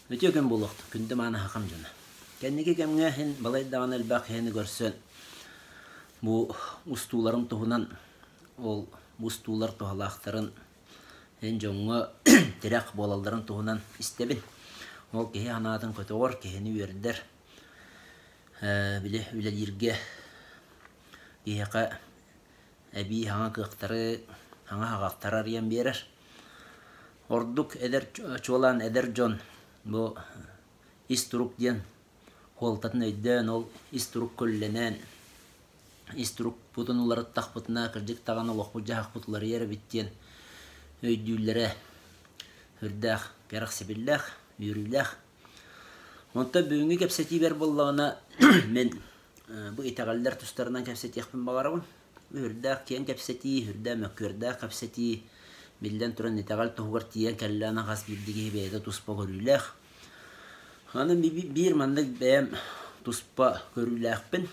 Үтүө күн буолуохтун, күндү мааны хахам дьоно. Кэнники кэмҥэ иһин балай даҕаны элбэх киһини көрсөн бу устууларым туһунан ол устуулар туһалаахтарын эн дьоҥҥо тирэх буолалларын туһунан истэбин. Ол киһи санаатын көтөҕөр, киһини үөрдэр, били үлэлииргэ киһиэхэ эбии саҥа кыахтары, саҥа аҕахтары арыйан биэрэр. Ордук эдэр чуолаан эдэр дьон бу ис турук диэн суолтатын өйдөөн, ол ис турук көллэнэн, ис турукпутун уларыттахпытына, кырдьык даҕаны олохпут-дьаһахпыт уларыйар эбит диэн өйдүүллэрэ сүрдээх кэрэхсэбиллээх, үөрүүлээх. Онтон бүгүҥҥү кэпсэтиибэр буоллаҕына мин бу итэҕэллэр тустарынан кэпсэтиэхпин баҕарабын. Үрдээх киэҥ кэпсэтии, үрдээх мөккүөрдээх кэпсэтии, биллэн туран итэҕэл туһугар тиийэн кэллэҕинэ хас биирдии киһи бэйэтэ туспа көрүүлээх. Аны биир маннык бэйэм туспа көрүүлээхпин.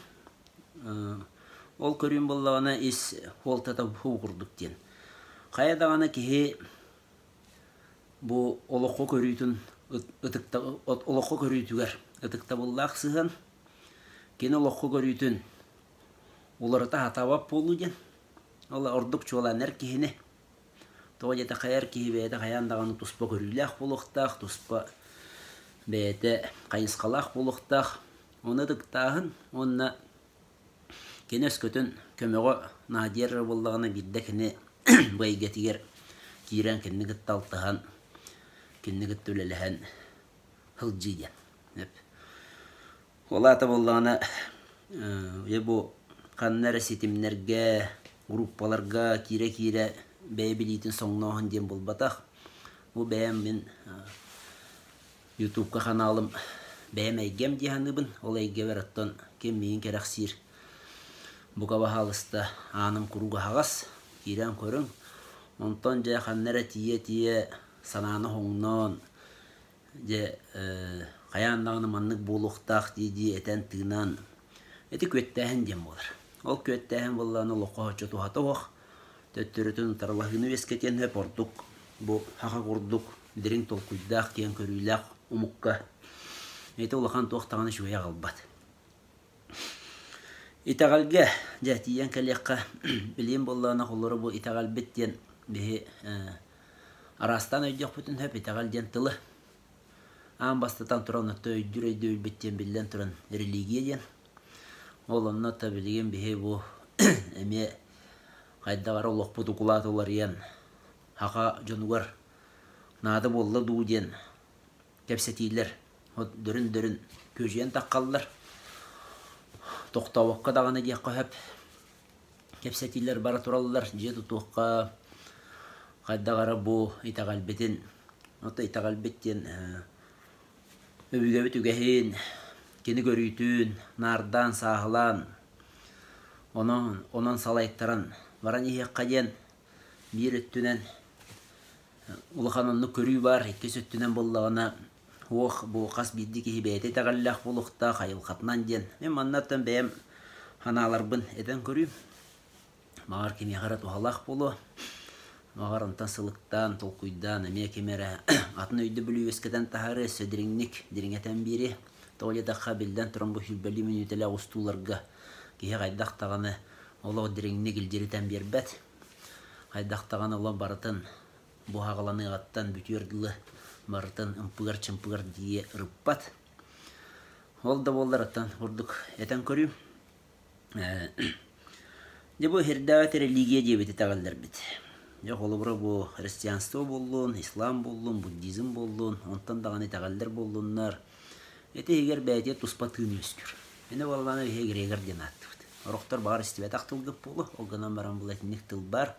Ол көрүүм буоллаҕына ис суолтата бу курдук диэн. Хайа даҕаны киһи бу олоххо көрүүтүн ытыкта олоххо көрүүтүгэр ытыктабыллаах сыһыан кини олоххо көрүүтүн уларыта сатаабат буолуу диэн. Ол ордук чуолаан эр киһини. Тоҕо диэтэххэ эр киһи бэйэтэ хайаан даҕаны туспа көрүүлээх буолуохтаах, туспа бэйэтэ хайысхалаах буолуохтаах. Ону ытыктааһын уонна кини өскөтүн көмөҕө наадыйар эрэ буоллаҕына биирдэ кини бу эйгэтигэр киирэн кинини кытта алтыһан, кинини кытта үлэлэһэн сылдьыы диэн. Ол аата буоллаҕына, дьэ бу ханна эрэ ситимнэргэ, группаларга киирэ-киирэ бэйэ билиитин соҥнооһун диэн буолбатах. Бу бэйэм мин Ютубка ханаалым бэйэм эйгэм дии саныыбын. Ол эйгэбэр оттон ким миигин кэрэхсиир, бука баһаалыста ааным куруук аһаҕас, киирэн көрүҥ. Онтон дьэ ханна эрэ тиийэ-тиийэ санааны хоҥноон, Дьэ, хайаан даҕаны маннык буолуохтаах дии-дии этэн-тыынан ити күөттээһин диэн буолар. Ол күөттээһин буоллаҕына олоххо соччо туһата суох, төттөрүтүн утарылаһыыны үөскэтиэн сөп, ордук бу саха курдук дириҥ толкуйдаах, киэҥ көрүүлээх омукка ити улахан туох даҕаны үчүгэйи аҕалбат. Итэҕэлгэ дьэ тиийэн кэлиэххэ билигин буоллаҕына холобура бу итэҕэлбит диэн биһи Араастаан өйдүөхпүтүн сөп итэҕэл диэн тылы. Аан бастатан туран оттон өйдүүр өйдөбүлбүт диэн биллэн туран религия диэн. Ол онно то билигин биһи бу эмиэ хайдах эрэ олохпут укулаата уларыйан саха дьонугар наада буолла дуу диэн кэпсэтиилэр дөрүн-дөрүн күөдьүйэн таххаллар. Тохтообокко даҕаны диэххэ сөп. Кэпсэтиилэр бара тураллар, дьиэ тутуохха, хайдах эрэ бу итэҕэлбитин, ото итэҕэлбит диэн өбүгэбит үгэһин, кини көрүүтүн наардаан, сааһылаан, онон, онон салайтаран баран иһиэххэ диэн биир өттүнэн улахан оннук көрүү баар, иккис өттүнэн буоллаҕына Уох, бу хас биирдии киһи бэйэтэ итэҕэллээх буолуохтаах айылҕатынан диэн. Мин маннаттан бэйэм санааларбын этэн көрүүм. Баҕар кимиэхэ эрэ туһалаах буолуо. Баҕар онтон сылыктаан, толкуйдаан эмиэ ким эрэ атын өйдөбүлү үөскэтэн таһаарыа, өссө дириҥник дириҥэтэн биэриэ. Тоҕо диэтэххэ, биллэн туран бу сүүрбэлии мүнүүтэлээх устууларга киһи хайдах даҕаны олох дириҥник илдьиритэн биэрбэт. Хайдах даҕаны олох барытын Бу аҕаланыаҕыттан бүтүөр дылы барытын ымпыгар-чымпыгар тиийэ ырыппат. Ол да буоллар оттон курдук этэн көрүүм. Дьэ бу сирдээҕи религия диэбит итэҕэллэрбит. Дьэ холобура бу христианство буоллун, ислам буоллун, буддизм буоллун, онтон даҕаны итэҕэллэр буоллуннар. Ити иһигэр бэйэтигэр туспа тыын үөскүүр. Ини буоллаҕына биһиги эгрегор диэн ааттыыбыт. Сорохтор баҕар истибэтэх тылгыт буолуо, ол гынан баран бу итинник тыл баар.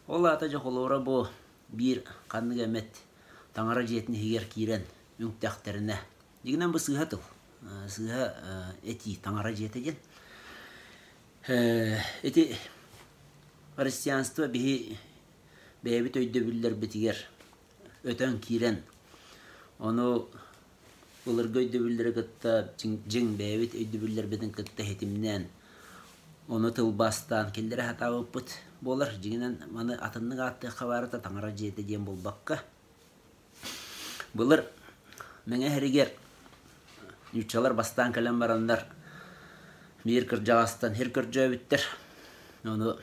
Ол аата дьэ холобура бу биир ханнык эмит таҥара дьиэтин иһигэр киирэн үҥтэхтэринэ, дьиҥинэн бу сыыһа тыл, сыыһа этии таҥара дьиэтэ диэн. Ити христианство биһи бэйэбит өйдөбүллэрбитигэр өтөн киирэн, ону былыргы өйдөбүллэри кытта дьиҥ бэйэбит өйдөбүллэрбитин кытта ситимнээн, ону тылбаастаан киллэрэ сатаабыппыт буолар. Дьиҥинэн маны атыннык ааттыахха баарыта таҥара дьиэтэ диэн буолбакка, былыр Мэҥэ иһэригэр нууччалар бастаан кэлэн бараннар биир кырдьаҕастан сир көрдьөөбүттэр. Ону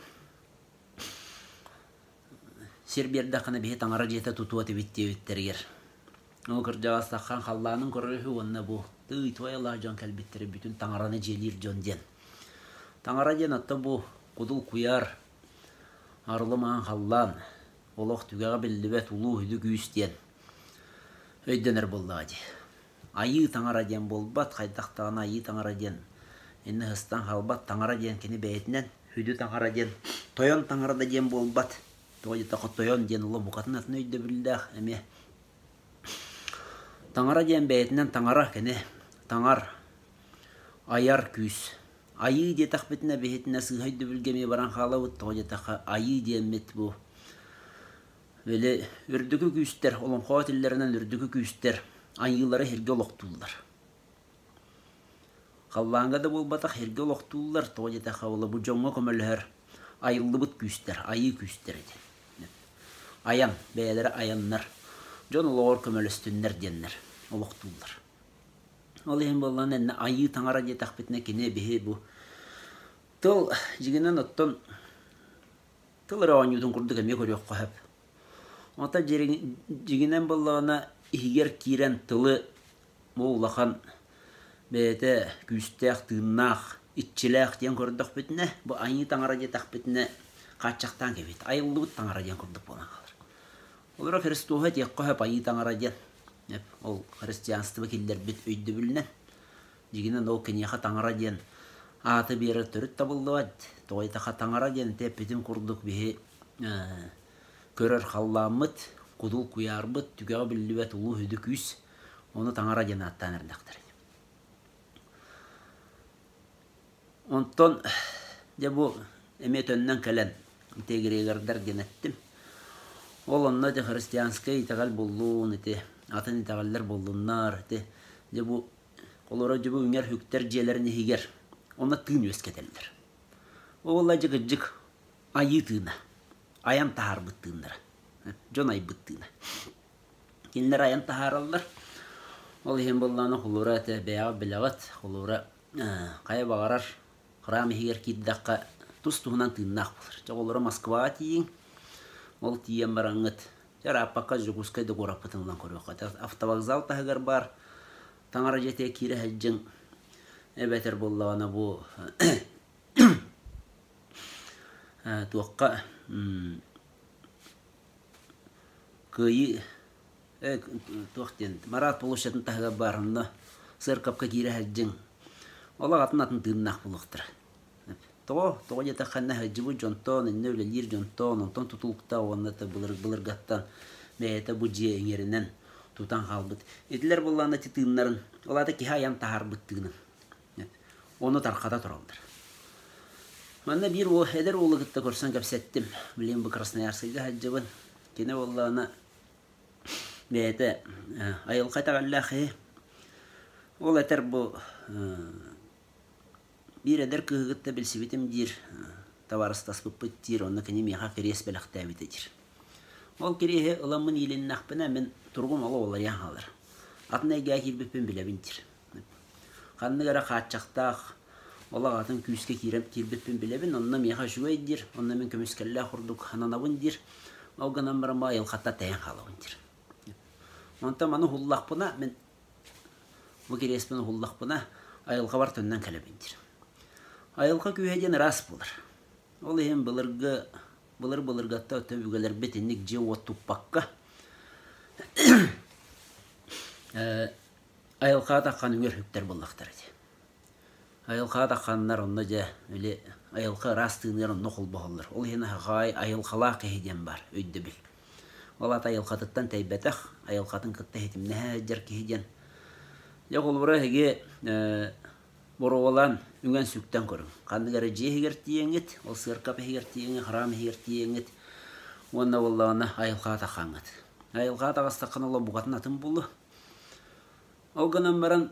сир биэрдэххинэ биһи таҥара дьиэтэ тутуо этибит диэбиттэригэр ол кырдьаҕас таххан халлаанын көрөр үһү уонна бу тыый туойалаах дьон кэлбиттэрэ бүтүн таҥараны дьиэлиир дьон диэн. Таҥара диэн оттон бу кудул куйаар, арылы маҥан халлаан, олох түгэҕэ биллибэт улуу үдү күүс диэн өйдөнөр буоллаҕа дии. Айыы таҥара диэн буолбат, хайдах даҕаны айыы таҥара диэн иннэ сыстан хаалбат, таҥара диэн кини бэйэтинэн сүдү таҥара диэн, тойон таҥара да диэн буолбат. Тоҕо диэтэххэ тойон диэн улуу букатын атын өйдөбүллээх эмиэ. Таҥара диэн бэйэтинэн таҥара кини таҥар, айар күүс. Айыы диэтэхпитинэ биһитинэ сыыһа өйдөбүлгэ эмиэ баран хаалабыт. Тоҕо диэтэххэ айыы диэммит бу Били үрдүкү күүстэр, олоҥхо этиллэринэн үрдүкү күүстэр айыылары сиргэ олохтууллар. Халлааҥҥа да буолбатах сиргэ олохтууллар, тоҕо диэтэххэ ол бу дьоҥҥо көмөлөһөр айыллыбыт күүстэр, айыы күүстэр ити. Айан, бэйэлэрэ айаннар, дьон олоҕор көмөлөстүннэр диэннэр олохтууллар. Ол иһин буоллаҕына иннэ айыы таҥара диэтэхпитинэ кини биһи бу тыл дьиҥинэн оттон Тыл эрэ оонньуутун курдук эмиэ көрүөххэ сөп. Онтон дьиҥинэн буоллаҕына иһигэр киирэн тылы бу улахан бэйэтэ күүстээх, тыыннаах, иччилээх диэн көрдөхпүтүнэ, бу айыы таҥара диэтэхпитинэ хааччахтаан кэбиһит. Айыллыбыт таҥара диэн курдук буолан хаалар. Олоро Христоһу этиэххэ сөп айыы таҥара диэн. Ол христианство киллэрбит өйдөбүлүнэн. Дьиҥинэн ол киниэхэ таҥара диэн ааты биэрэр төрүт табыллыбат. Тоҕо диэтэххэ таҥара диэн ити эппитим курдук биһи көрөр халлааммыт, кудул куйаарбыт, түгэҕэ биллибэт улуу сүдү күүс. Ону таҥара диэн ааттаан эрдэхтэрэ. Онтон дьэ бу эмиэ төннөн кэлэн ити эгрегордар диэн эттим. Ол онно ити христианскай итэҕэл буллун, ити атын итэҕэллэр буллуннар, ити дьэ бу Олоро дьыбы үҥэр-үктэр дьиэлэрин иһигэр онно тыын үөскэтэллэр. Ол дьыгыдьык айыы тыына, айан таһаарбыт тыыннара, дьон айбыт тыына. Кинилэр айан таһаараллар. Ол иһин буоллаҕына холура этэ бэйэҕэ билэҕит, холура хайа баҕарар храм иһигэр киирдэххэ тус-туһунан тыыннаах буолар. Дьэ олоро Москваҕа тиийиҥ, ол тиийэн бараҥҥыт дьэ ырааппакка Дьокуускай да куораппытын ылан көрүөххэ. Автовокзал таһыгар баар таҥара дьиэтигэр киирэ сылдьыҥ эбэтэр буоллаҕына бу туохха Кыайыы туох диэн Марат площадын таһыгар баар онно сыаркапка киирэ сылдьыҥ олох атын атын тыыннаах буолуохтара. Тоҕо? Тоҕо диэтэххэ сылдьыбыт дьонтон, иннэ үлэлиир дьонтон, онтон тутулуктаах уонна былыр-былыргаттан бэйэтэ бу дьиэ иҥэринэн тутан хаалбыт. Итилэр буоллаҕына ити тыыннарын, ол аата киһи айан таһаарбыт тыынын. Ону тархата тураллар. Манна биир уол, эдэр уолу кытта көрсөн кэпсэттим. Билигин бу Красноярскайга сылдьабын. Кини буоллаҕына бэйэтэ айылҕа итэҕэллээх киһи. Ол этэр бу Биир эдэр кыыһы кытта билсибитим диир, табаарыстаспыппыт диир, онно кини миэхэ кириэс бэлэхтээбитэ диир. Ол кириэһи ыламмын иилиннэхпинэ, мин туругум олох уларыйан хаалар. Атын эйгэҕэ киирбиппин билэбин диир. Ханнык эрэ хааччахтаах олох атын күүскэ киирэн киирбиппин билэбин, онно миэхэ үчүгэй диир, онно мин көмүскэллээх курдук сананабын диир. Ол гынан баран бу айылҕаттан тэйэн хаалабын диир. Онтон маны уһуллахпына, мин Бу кириэспин уһуллахпына, айылҕабар төннөн кэлэбин диир. Айылҕа күүһэ диэн ыраас буолар. Ол иһин былыргы былыр-былыргатта өбүгэлэрбит инник дьиэ-уот туппакка айылҕаҕа таххан үҥэр үктэр буоллахтара дии. Айылҕаҕа тахханнар онно дьэ били айылҕа ыраас тыыныгар онно холбоһоллор. Ол иһин аһаҕай айылҕалаах киһи диэн баар өйдөбүл. Ол аата айылҕатыттан тэйбэтэх, айылҕатын кытта ситимнэһэ сылдьар киһи диэн. Дьэ холобура эһиги боруобалаан үҥэн-сүктэн көрүҥ. Ханнык эрэ дьиэ иһигэр тиийэҥҥит, ол сыаркап иһигэр тиийэҥҥит, храм иһигэр тиийэҥҥит уонна буоллаҕына айылҕаҕа таххаҥҥыт. Айылҕаҕа таҕыстаххына ол букатын атын буолуо. Ол гынан баран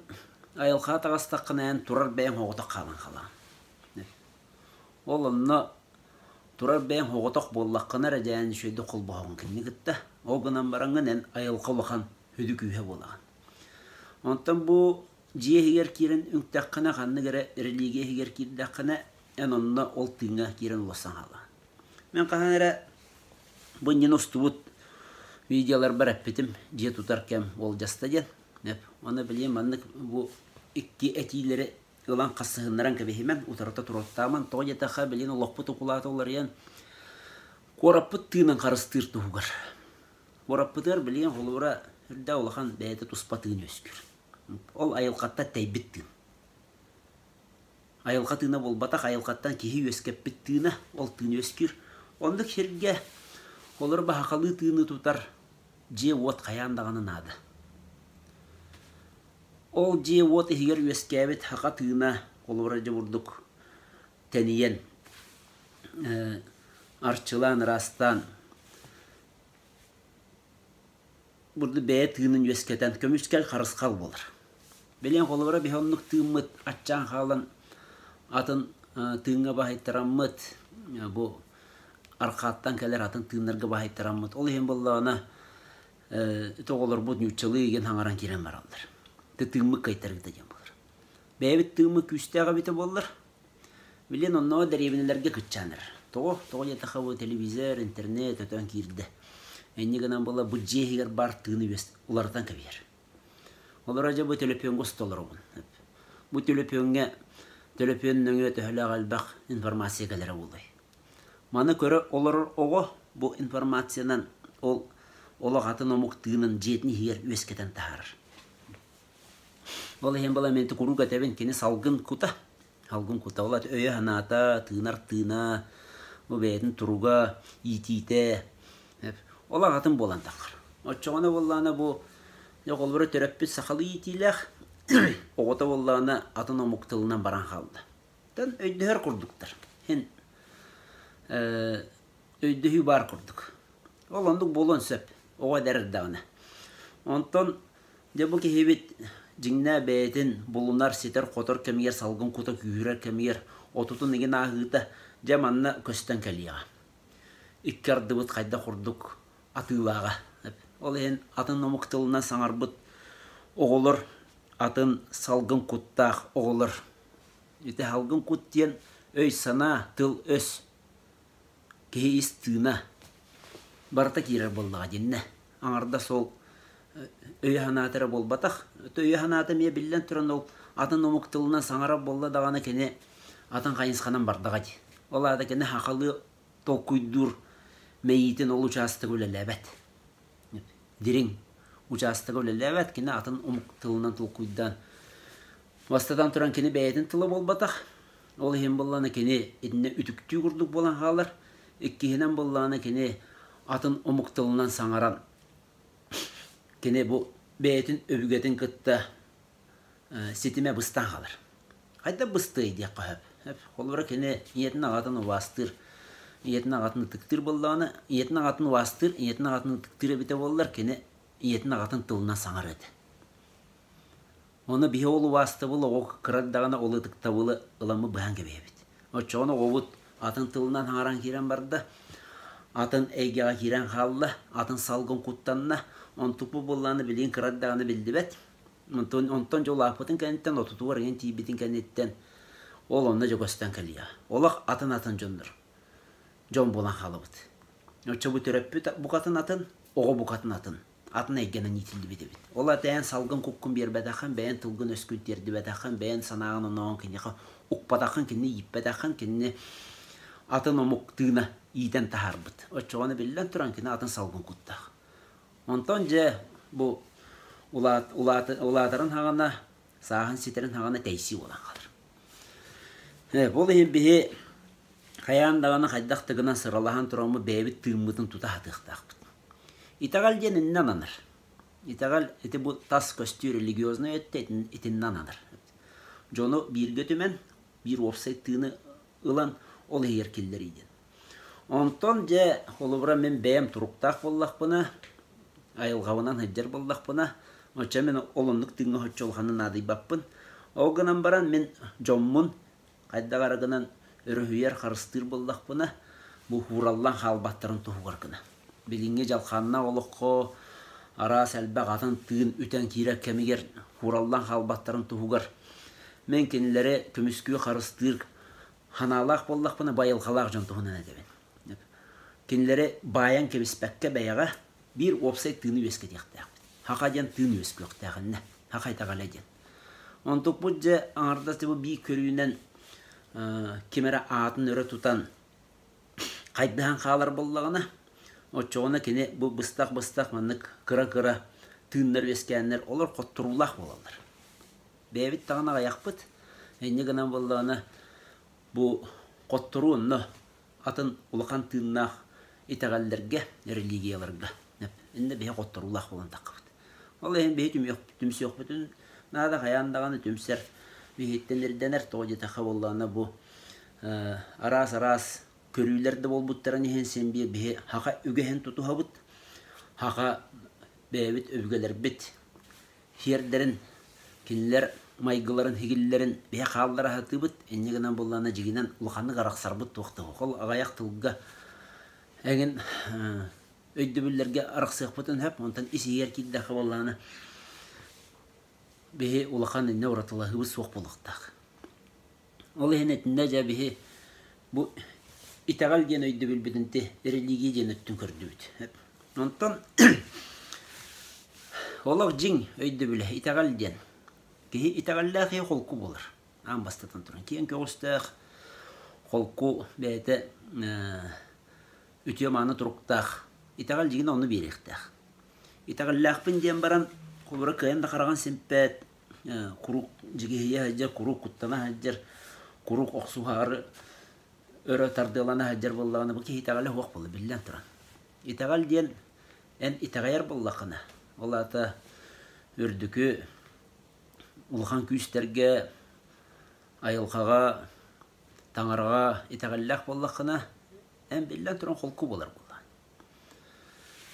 айылҕаҕа таҕыстаххына эн турар бэйэҥ оҕотох хаалан хаалаҕын. Ол онно турар бэйэҥ оҕотох буоллаххына эрэ дьээн үчүгэйдик холбоһоҕун кинини кытта. Ол гынан бараҥҥын эн айылҕа улахан сүдү күүһэ буолаҕын. Онтон бу дьиэ иһигэр киирэн үҥтэххинэ, ханнык эрэ религия иһигэр киирдэххинэ, эн онно ол тыыҥҥа киирэн олорсон хаалаҕын. Мин хаһан эрэ бу иннинэ устубут видеоларбар эппитим, дьиэ тутар кэм уолдьаста диэн. Ону билигин маннык бу икки этиилэри ылан хасыһыннаран кэбиһимэн, утарыта туруортааман, тоҕо диэтэххэ, билигин олохпут укулаата уларыйан, куораппыт тыынын харыстыыр туһугар. Куораппытыгар билигин холобура үрдэ улахан бэйэтэ туспа тыын үөскүүр. Ол айылҕаттан тэйбит тыын. Айылҕа тыына буолбатах, айылҕаттан киһи үөскэппит тыына, ол тыын үөскүүр. Оннук сиргэ олору баһахалыы тыыны тутар дьиэ-уот хайаан даҕаны наада. Ол дьиэ-уот иһигэр үөскээбит саха тыына холобура дьэ бурдук тэнийэн, арчылаан, ыраастаан бурдук бэйэ тыынын үөскэтэн көмүскэл харысхал буолар. Билигин холобура биһи оннук тыыммыт аччаан хаалан атын тыыҥҥа баһыйтараммыт бу архааттан кэлэр атын тыыннарга баһыйтараммыт ол иһин буоллаҕына ити оҕолорбут нууччалыы игин хаҥаран киирэн бараллар. Ити тыыммыт кыайтарыыта диэн буолар. Бэйэбит тыыммыт күүстээх эбитэ буоллар, билигин оннооҕор дэриэбинэлэргэ кыччаан эрэр. Тоҕо? Тоҕо диэтэххэ бу телевизор, интернет өтөн киирдэ. Инньэ гынан буолла бу дьиэ иһигэр баар тыыны үөс уларытан кэбиһэр. Олоро дьэ бу төлөпүөҥҥэ уста олоробун. Бу төлөпүөҥҥэ төлөпүөн нөҥүө төһөлөөх элбэх информация кэлэрэ буолуой? Маны көрө олорор оҕо бу информациянан ол олох атын омук тыынын дьиэтин иһигэр үөскэтэн таһаарар. Ол иһин була мин куруук этэбин, кини салгын кута, салгын кута, ол өйө-санаата, тыынар тыына, бу бэйэтин туруга, иитиитэ, ол аҕатын буолан таххар. Оччоҕуна буоллаҕына бу оҕолоро төрөппүт сахалыы иитиилээх, оҕото буоллаҕына атын омук тылынан баран хаалла. Тан өйдөһөр курдуктар. Һин өйдөһүү баар курдук. Ол оннук буолуон сөп, оҕо эдэр эрдэҕинэ. Онтон дьэ бу киһибит дьиҥнээх бэйэтин булунар, ситэр-хотор кэмигэр, салгын кута күүһүрэр кэмигэр отутун игин ааһыыта дьэ манна көстөн кэлиэҕэ. Икки ардыбыт хайдах курдук атыылааҕа. Ол иһин атын омук тылынан саҥарбыт оҕолор атын салгын куттаах оҕолор. Ити салгын кут диэн өй-санаа, тыл-өс, киһи ис тыына барыта киирэр буоллаҕа диннэ. Аҥардас ол өйө-санаата эрэ буолбатах. Өйө-санаата эмиэ биллэн туран ол атын омук тылынан саҥарар буолла даҕаны кини атын хайысханан бардаҕа дии. Ол аата кини сахалыы толкуйдуур мэйиитин ол учаастага үлэлээбэт. Дириҥ учаастага үлэлээбэт, кини атын омук тылынан толкуйдаан Бастатан туран кини бэйэтин тыла буолбатах. Ол иһин буоллаҕына кини итиннэ үтүктүү курдук буолан хаалар. Иккиһинэн буоллаҕына кини атын омук тылынан саҥаран кини бу бэйэтин өбүгэтин кытта ситимэ быстан хаалар. Хайдах быстыай диэххэ сөп. Холобура кини ийэтин аҕатын убаастыыр, ийэтин аҕатын ытыктыыр буоллаҕына, ийэтин аҕатын убаастыыр, ийэтин аҕатын ытыктыыр эбитэ буоллар, кини ийэтин аҕатын тылынан саҥарар этэ. Ону биһи ол убаастабыл оҕо кыра даҕаны ол ытыктабылы ыламмыт быһан кэбиһэбит. Оччоҕуна оҕобут атын тылынан хаҥаран киирэн барда, атын эйгэҕэ киирэн хаалла, атын салгын куттанна. Онтукпут буоллаҕына билигин кыра даҕаны биллибэт. Онтон, онтон дьэ улааппытын кэнниттэн, отутугар иҥэн тиийбитин кэнниттэн ол онно дьэ көстөн кэлиэҕэ. Олох атын-атын дьоннор. Дьон буолан хаалабыт. Оччо бу төрөппүт букатын атын, оҕо букатын атын. Атын эйгэнэн иитиллибит эбит. Ол этээн салгын куккун биэрбэтэххин, бэйэн тылгын өскүн тиэрдибэтэххин, бэйэн санааҕын онооҕун киниэхэ укпатаххын, кинини ииппэтэххин, кинини атын омук тыына иитэн таһаарбыт. Оччоҕуна биллэн туран кини атын салгын куттаах. Онтон дьэ бу улаат, улаат, улаатарын хаҕана, сааһын ситэрин хаҕана тэйсии буолан хаалар. Ол иһин биһи хайаан даҕаны хайдах да гынан сыралаһан тураммыт бэйэбит тыыммытын тута сатыахтаахпыт. Итэҕэл диэн иннэ ананар. Итэҕэл ити бу тас көстүү религиознай өттө итиннэ ананар. Дьону бииргэ түмэн, биир уопсай тыыны ылан ол иһигэр киллэрии диэн. Онтон дьэ, холобура мин бэйэм туруктаах буоллахпына, айылҕабынан сылдьар буоллахпына, оччо мин ол оннук тыыҥҥа оччо улаханнык наадыйбаппын. Ол гынан баран мин дьоммун хайдах эрэ гынан өрүһүйэр, харыстыыр буоллахпына, бу уураллан хаалбаттарын туһугар гына. Билиҥҥи дьалхааннаах олоххо Араас элбэх атын тыын үтэн киирэр кэмигэр куураллан хаалбаттарын туһугар мин кинилэри көмүскүү харыстыыр ханаалаах буоллахпына байылҕалаах дьон туһунан этэбин. Кинилэри баайан кэбиспэккэ бэйэҕэ биир уопсай тыыны үөскэтиэхтээхпит. Хаха диэн тыын үөскүөхтээх иннэ. Хаха итэҕэлэ диэн. Онтукпут дьэ аҥардас бу биир көрүүнэн ким эрэ аатын өрө тутан хайдыһан хаалар буоллаҕына, оччоҕуна кини бу быстах-быстах маннык кыра-кыра тыыннар үөскээннэр олор хотторуулаах буолаллар. Бэйэбит даҕаны аҕыйахпыт. Инньэ гынан буоллаҕына бу хотторуу онно атын улахан тыыннаах итэҕэллэргэ, религияларга иннэ биһи хотторуулаах буолан таххабыт. Ол иһин биһи түмсүөхпүтүн наада хайаан даҕаны түмсэр биһиттэн ирдэнэр тоҕо диэтэххэ буоллаҕына бу араас-араас көрүүлэр да буолбуттарын иһин син биир биһи хаха үгэһин тутуһабыт, хаха бэйэбит өбүгэлэрбит сиэрдэрин, кинилэр майгыларын, һигиллэрин биһи хааллара сатыыбыт, инньэ гынан буоллаҕына дьиҥинэн улаханнык арахсарбыт туох да суох. Ол аҕыйах тылга эҥин өйдөбүллэргэ арахсыахпытын сөп, онтон ис-иһигэр киирдэххэ буоллаҕына биһи улахан иннэ уратылаһыыбыт суох буолуохтаах. Ол иһин итиннэ дьэ биһи бу итэҕэл диэн өйдөбүлбүтүн ти религия диэн өттүн көрдүбүт. Онтон олох дьиҥ өйдөбүлэ итэҕэл диэн. Киһи итэҕэллээх киһи холку буолар. Аан бастатан туран киэҥ көҕүстээх холку бэйэтэ үтүө-мааны туруктаах итэҕэл дьиҥин онну биэриэхтээх. Итэҕэллээхпин диэн баран холобура кыайан да хараҕын симпэт куруук дьигиһийэ сылдьар, куруук куттана сылдьар, куруук охсуһаары өрө тардыалана сылдьар буоллаҕына, бу киһи итэҕэлэ суох буолла, биллэн туран. Итэҕэл диэн эн итэҕэйэр буоллаххына, ол аата үрдүкү улахан күүстэргэ, айылҕаҕа, таҥараҕа итэҕэллээх буоллаххына, эн биллэн туран холку буолар буоллаҕын.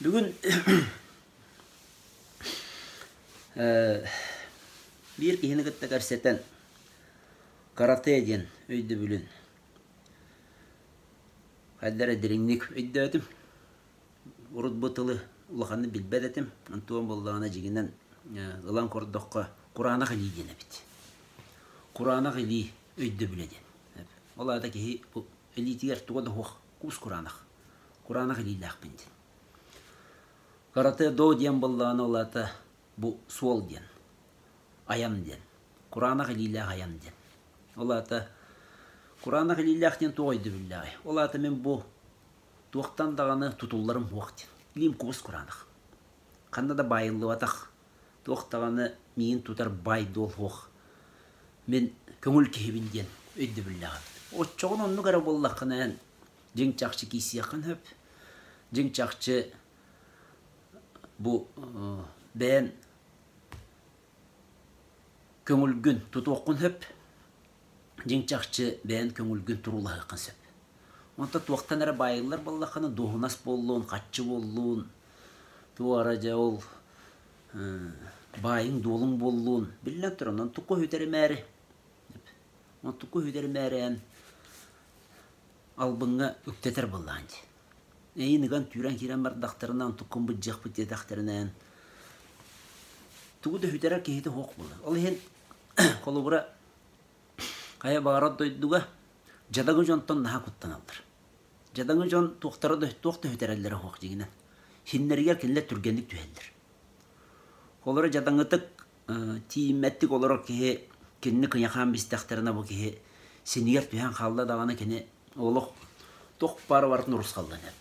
Бүгүн биир киһини кытта кэпсэтэн карате диэн өйдөбүлүн хайдах эрэ дириҥник өйдөөтүм. Урут бу тылы улаханнык билбэт этим. Онтуон буоллаҕына дьиҥинэн ылан көрдөххө кураанах илии диэн эбит. Кураанах илии өйдөбүлэ диэн. Ол аата киһи бу илиитигэр туга да суох куус кураанах. Кураанах илиилээхпин диэн. Карате до диэн буоллаҕына ол аата бу суол диэн, айан диэн. Кураанах илиилээх айан диэн. Ол аата кураанах илиилээх диэн туох өйдөбүллээҕий? Ол аата мин бу туохтан даҕаны тутулларым суох диэн. Илиим кубус кураанах. Ханна да баайыллыбатах, туох даҕаны миигин тутар баай-дуол суох. Мин көҥүл киһибин диэн өйдөбүллээҕим. Оччоҕуна оннук эрэ буоллаххына эн дьиҥ чахчы киирсиэххин сөп. Дьиҥ чахчы бу бэйэн көҥүлгүн тутуоххун сөп. Дьиҥ чахчы бэйэн көҥүлгүн туруулаһыаххын сөп. Онтон туохтан эрэ баайыллар буоллаххына, дуоһунас буоллун, хаччы буоллун, туох эрэ дьэ ол баайыҥ-дуолуҥ буоллун, биллэн туран, онтукку үтэримээри, онтукку үтэримээри эн албыҥҥа үктэтэр буоллаҕыҥ дии. Эйин ыган түүрэн киирэн бардахтарына, онтуккун быдьыахпыт диэтэхтэринэ эн тугу да үтэрэр киһитэ суох буолар. Ол иһин холобура хайа баҕарар дойдуга дьадаҥы дьонтон наһаа куттаналлар. Дьадаҥы дьон туохтара да туох да үтэрэллэрэ суох дьиҥинэн. Синнэригэр кинилэр түргэнник түһэллэр. Холобура дьадаҥытык тиийиммэттик олорор киһи кинини кыйахаан бистэхтэринэ бу киһи синигэр түһэн хаалла даҕаны кини олох туох баара барытын урусхалланар.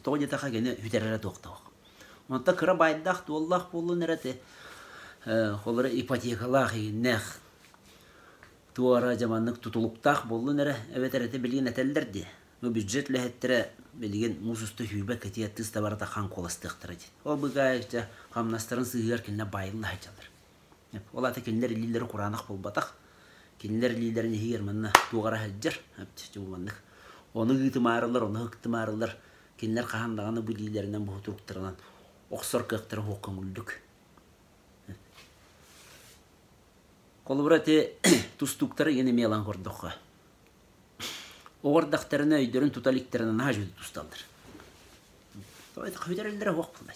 Тоҕо диэтэххэ кини бүтэрэрэ туохтаах. Онтон кыра баайдаах-дуоллаах буоллун эрэ ти холобура ипотекалаах иһиннээх туора дьэ маннык тутулуктаах буоллун эрэ эбэтэр ити билигин этэллэр дии бу бюджет үлэһиттэрэ билигин муус уста сүүрбэ кэтиэ тыс да барыта хан куоластыахтара диэн. Ол быгаайыкча хамнастарын сыыһыгар кинилэр баайылла сылдьаллар. Ол аата кинилэр илиилэрэ кураанах буолбатах. Кинилэр илиилэрин иһигэр манна туох эрэ сылдьар. Маннык. Ону ыытымаарылар, ону ыктымаарылар. Кинилэр хаһан даҕаны бу илиилэринэн, бу туруктарынан охсор кыахтара суох көҥүллүк. Холобура ити тустууктары игин эмиэ ылан көрдөххө. Оҕордахтарына өйдөрүн тута иликтэринэ наһаа үчүгэй тусталлар. Бүтэрэллэрэ суох буолла.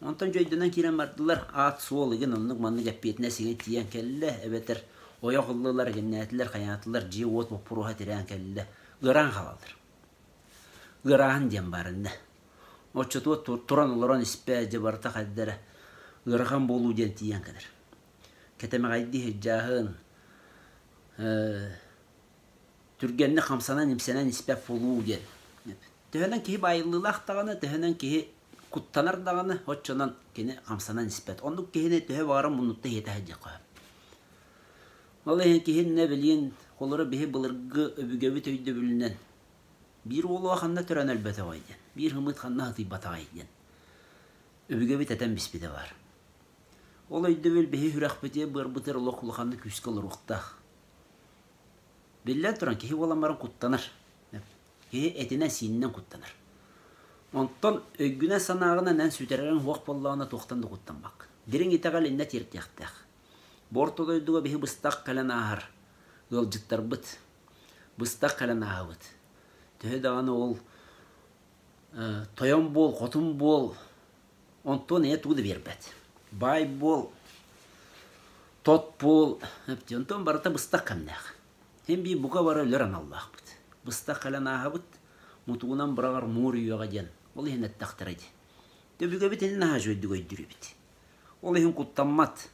Онтон дьойдонон киирэн бардылар, аат-суол игин оннук-маннык эппиэтинэс игин тиийэн кэллэ, эбэтэр ойох ыллылар, игиннээтилэр, хайаатылар, дьиэ-уот боппуруоһа тирээн кэллэ, ыараан хаалаллар. Ыарааһын диэн баар иннэ. Оччотугар туран олорон испэ, дьэ барыта хайда эрэ ыарахан буолуу диэн тиийэн кэлэр. Кэтэмэҕэйдии сылдьааһын, түргэнник хамсанан-имсэнэн испэт буолуу диэн. Төһөнөн киһи баайыллыылаах даҕаны, төһөнөн киһи куттанар даҕаны, оччонон кини хамсанан испэт. Оннук киһини төһө баҕарар муннукта иһитэ сылдьыахха сөп. Ол иһин киһи иннэ билигин холоро биһи былыргы өбүгэбит өйдөбүлүнэн биир уолуга ханна төрөөн өлбөтөҕөй диэн, биир ымыт ханна сытыйбатаҕай диэн өбүгэбит этэн биспитэ баар. Ол өйдөбүл биһи сүрэхпитигэр, быарбытыгар олох улаханнык күүскэ олоруохтаах. Биллэн туран, киһи буолан баран куттанар. Киһи этинэн-сиининэн куттанар. Онтон өйгүнэн-санааҕынан эн сүтэрэриҥ суох буоллаҕына туохтан да куттаммаккын. Дириҥ итэҕэл иннэ тиэрдиэхтээх. Бу орто дойдуга биһи быстах кэлэн ааһар ыалдьыттарбыт. Быстах кэлэн ааһабыт. Төһө даҕаны ол тойон буол, хотун буол, онтон ийэ тугу да биэрбэт. Баай буол, тот буол, онтон барыта быстах кэмнээх. Син биир бука бары өлөр аналлаахпыт. Быстах кэлэн ааһабыт, мутугунан быраҕар муур үйэҕэ диэн ол иһин эттэхтэрэ дии. Төбүгэбит иһин наһаа үчүгэйдик өйдүүр эбит. Ол иһин куттаммат,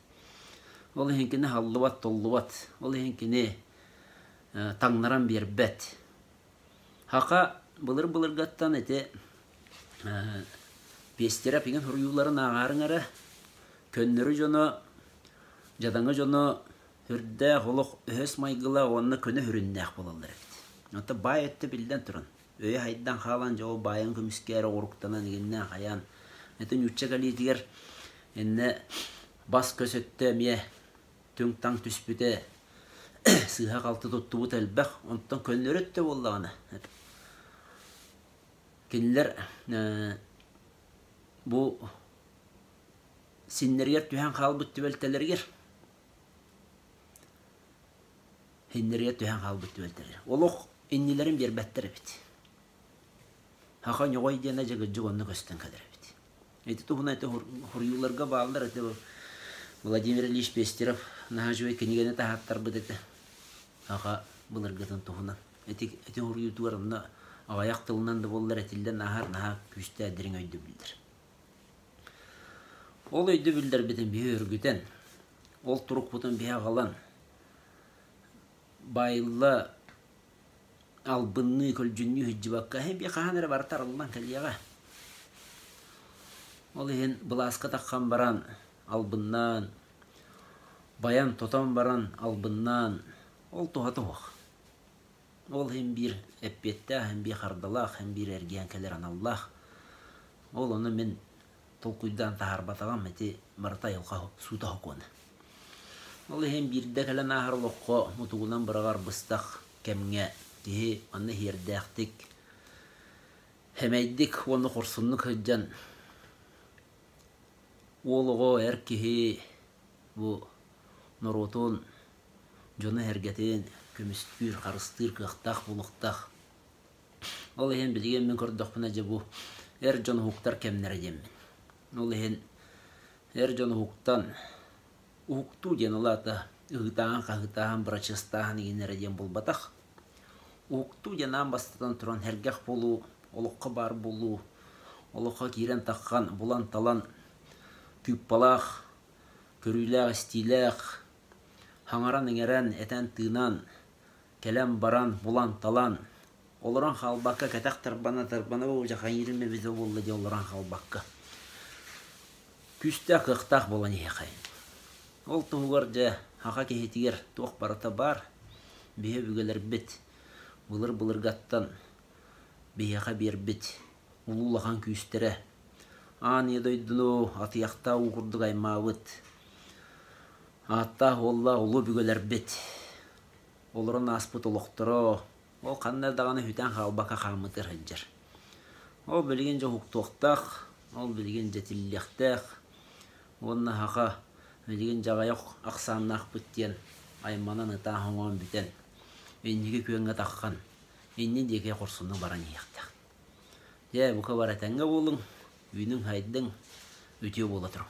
ол иһин кини халлыбат, толлубат, ол иһин кини таҥнаран биэрбэт. Хака былыр-былыргаттан ити Пестеров игин суруйууларын ааҕаарыҥ эрэ, көннөрү дьоно, дьадаҥы дьоно үрдээх олох өһөс майгылаах уонна көнө сүрүннээх буолаллар эбит. Оттон баай өттө биллэн туран, өйө хайдан хаалан дьэ ол баайын көмүскээри оҕуруктанан игиннээн хайаан ити нуучча кэлиитигэр иннэ бас-көс өттө эмиэ түҥ-таҥ түспүтэ сыыһа-халты туттубут элбэх. Онтон көннөрү өттө буоллаҕына кинилэр бу синнэригэр түһэн хаалбыт түбэлтэлэригэр иннилэригэр түһэн хаалбыт түбэлтэлэр. Олох иннилэрин биэрбэттэр эбит. Хаха ньоҕой диэнэ дьыгыдьык онно көстөн кэлэр эбит. Ити туһунан ити хуруйууларга бааллар ити Владимир Ильич Пестеров наһаа үчүгэй кинигэни таһааттарбыт этэ. Аҕа былыргытын туһунан. Ити ити хуруйуутугар онно аҕыйах тылынан да буоллар этиллэн ааһар наһаа күүстээх дириҥ өйдөбүллэр. Ол өйдөбүллэрбитин биһи өргүтэн, ол турукпутун биһи аҕалан, баайылла албынныы, көлдьүннүү сылдьыбакка, эһи биһи хаһан эрэ барыта арыллан кэлиэҕэ. Ол иһин былааска таххан баран албыннаан, байан-тотон баран албыннаан, ол туһата суох. Ол иһин биир эппиэттээх, иһин биир хардалаах, иһин биир эргийэн кэлэр аналлаах. Ол ону мин толкуйдаан таһаарбатаҕым ити барыта айылҕа суута сокуона. Ол иһин биирдэ кэлэн ааһар олоххо мутугунан быраҕар быстах кэмҥэ киһи манна иһиэрдээхтик, сэмэйдик уонна хорсуннук сылдьан уол оҕо, эр киһи бу норуотун, дьону-сэргэтин көмүскүүр, харыстыыр кыахтаах буолуохтаах. Ол иһин билигин мин көрдөхпүнэ дьэ бу эр дьон уһуктар кэмнэрэ диэммин. Ол иһин эр дьон уһуктан, уһуктуу диэн ол аата ыһыытааһын, хаһыытааһын, бырачыастааһын игин эрэ диэн буолбатах. Уһуктуу диэн аан бастатан туран сэргэх буолуу, олоххо баар буолуу, олоххо киирэн таххан, булан-талан тыыппалаах, көрүүлээх-истиилээх, хаҥаран-иҥэрэн, этэн-тыынан, кэлэн-баран, булан-талан, олорон хаалбакка кэтэх тарбана-тарбана бу дьахайыырым эбитэ буолла диэн олорон хаалбакка күүстээх кыахтаах буолан иһиэхэй. Ол туһугар дьэ саха киһитигэр туох барыта баар. Биһи өбүгэлэрбит былыр-былыргаттан биһиэхэ биэрбит улуу улахан күүстэрэ аан ийэ дойдуну атыйахтаах уу курдук аймаабыт ааттаах уоллаах улуу өбүгэлэрбит олорон ааспыт олохторо ол ханна даҕаны сүтэн хаалбакка хааммытыгар сылдьар. Ол билигин дьэ уһуктуохтаах, ол билигин дьэ тиллиэхтээх уонна саха билигин дьаҕайах ахсааннаахпыт диэн айманан ытаан-хоҥоон бүтэн инники күөҥҥэ таххан иннин диэки хорсуннук баран иһиэхтээх. Дьэ, бука бары этэҥҥэ буолуҥ, үүнүҥ-хайдыҥ. Үтүө буола туруҥ.